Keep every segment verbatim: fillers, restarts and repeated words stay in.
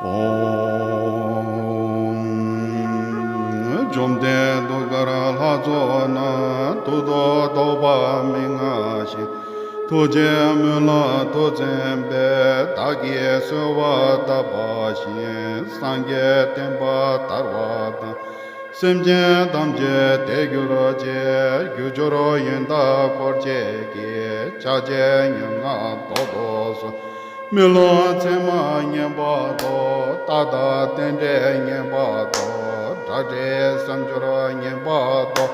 ཨོཾ། བཅོམ་ལྡན་གདུགས་དཀར་ལྷ་ཚོགས་རྣམས། ཐུགས་རྡོ་རྡོག་པ་མི་མངའ་ཞིང་། ཐུགས་རྗེ་སྨོན་ལམ་མཐུ་བཙན་པས། བདག་གིས་གསོལ་བ་བཏབ་པ་བཞིན། སངས་རྒྱས་བསྟན་པ་དར་བ་དང་། སེམས་ཅན་ཐམས་ཅད་བདེ་གྱུར་ཅིག། རྒྱུ་སྦྱོར་ཡོན་བདག་འཁོར་བཅས་ཀྱི། ཕྱག་ཆེན་ཉེར་ལྔ་བདོག་བདོག་གསོལ། སྨོན་ལམ་ཚད་མ་ཉན་པ་བདོག། རྟགས་དང་རྟེན་འབྲེལ་ཉན་པ་བདོག། དགྲ་འདྲེ་སེམས་སྦྱོར་ཉན་པ་བདོག།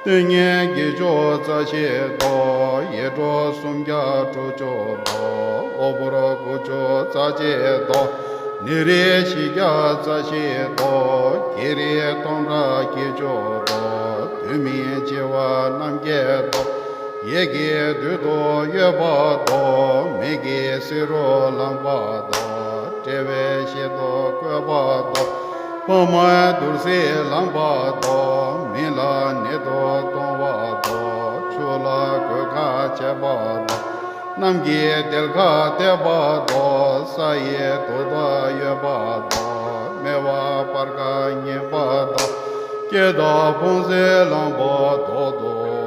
དོན་གཉེར་དགེ་སྦྱོར་རྩ་ཤེས་བདོག། ཡེ་གྲོལ་སུམ་བརྒྱ་དྲུག་ཅུ་བདོག། གློ་བུར་དགུ་བཅུ་རྩ་གཅིག་བདོག། ནད་རིགས་བཞི་བརྒྱ་རྩ་བཞི་བདོག། བགེགས་རིགས་སྟོང་ཕྲག་བརྒྱད་ཅུ་བདོག། དུས་མིན་འཆི་བ་རྣམ་བརྒྱད་བདོག། ཡིད་ཀྱི་དུས་སུ་གཡོས་པ་བདོག། མིག་གི་བསེ་རུ་ལངས་པ་བདོག། དཔྲལ་བའི་ཞལ་དུ་བཀོད་པ་བདོག། ཕ་མའི་དུར་སྲིན་ལངས་པ་བདོག། མི་ལ་ནད་དུ་གཏོང་བ་བདོག། ཆུ་ལ་གོད་ཁ་བྱེད་པ་བདོག། གནམ་གྱི་དལ་ཁ་བཏེག་པ་བདོག། ས་ཡི་དུར་བདག་གཡོས་པ་བདོག། སྨེ་བ་སྤར་ཁ་ཉན་པ་བདོག། སྐྱེ་དང་ཕུང་སྲི་ལངས་པ་བདོག་བདོག།